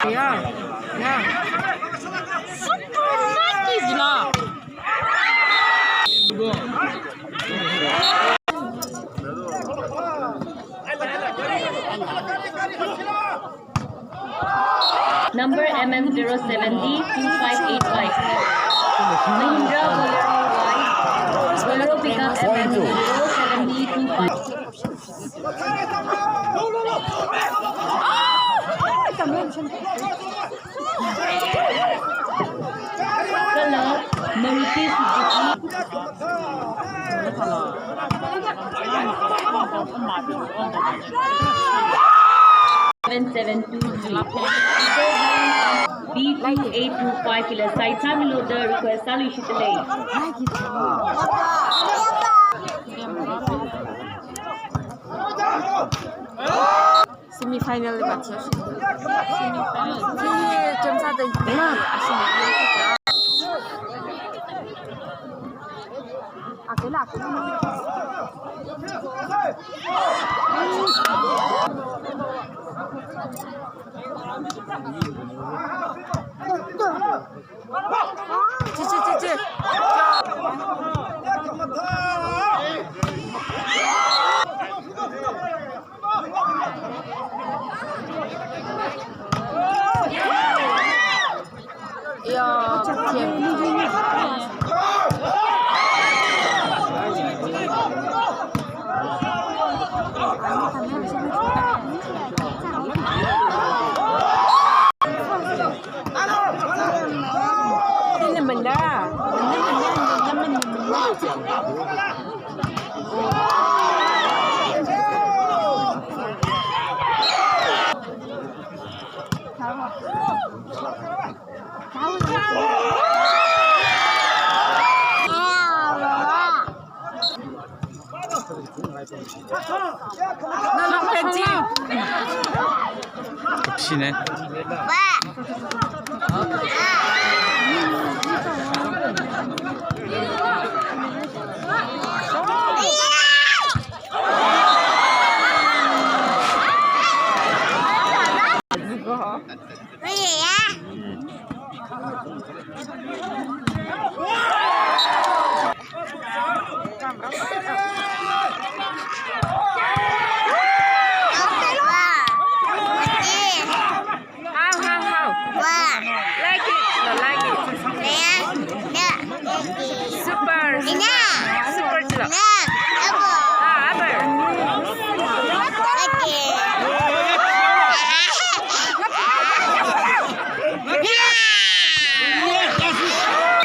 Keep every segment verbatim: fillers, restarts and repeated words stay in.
Yeah, yeah. Super lucky, Zina. Number M N zero seven D two five eight five. Mahindra Bolero Y. Bolero pickup M N zero seven D two five. Color, Maruti Suzuki. Seven seven two three. B two eight two five kilo. Side time lo the request. Salu shitale. Semi final li match. Semi final. Semi final. How, how, how? Like it. No, like it. Super. Super, super. Ah, upper.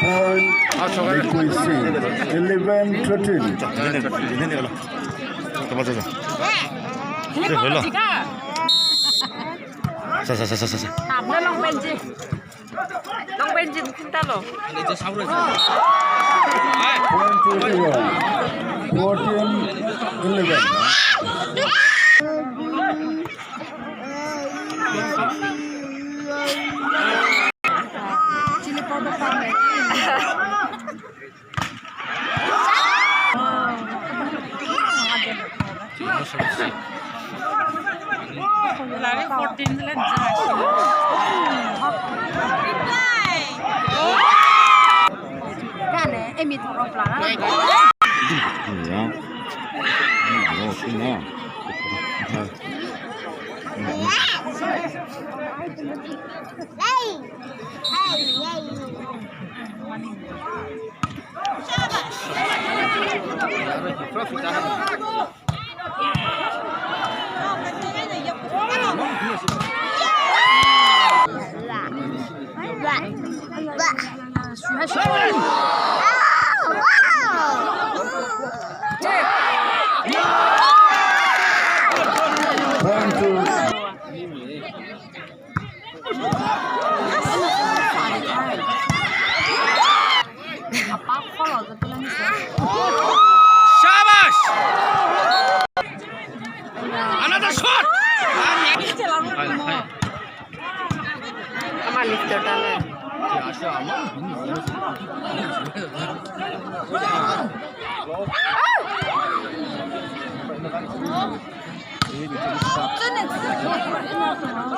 Point, Liquid Sea, eleven thirteen. Sa, sa, sa, sa, sa, sa. Point to zero. Fourteen eleven. Ama lift tale.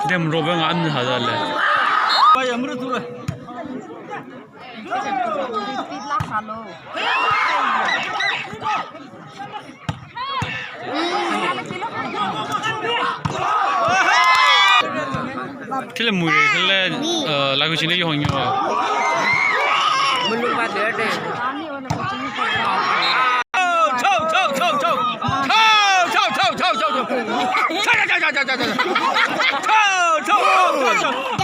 Dem Robin an hazale. Khila mure, khila, uh, lagu chine yong yo. Cho, cho, cho, cho. Cho, cho, cho, cho, cho. Cho, cho, cho, cho, cho.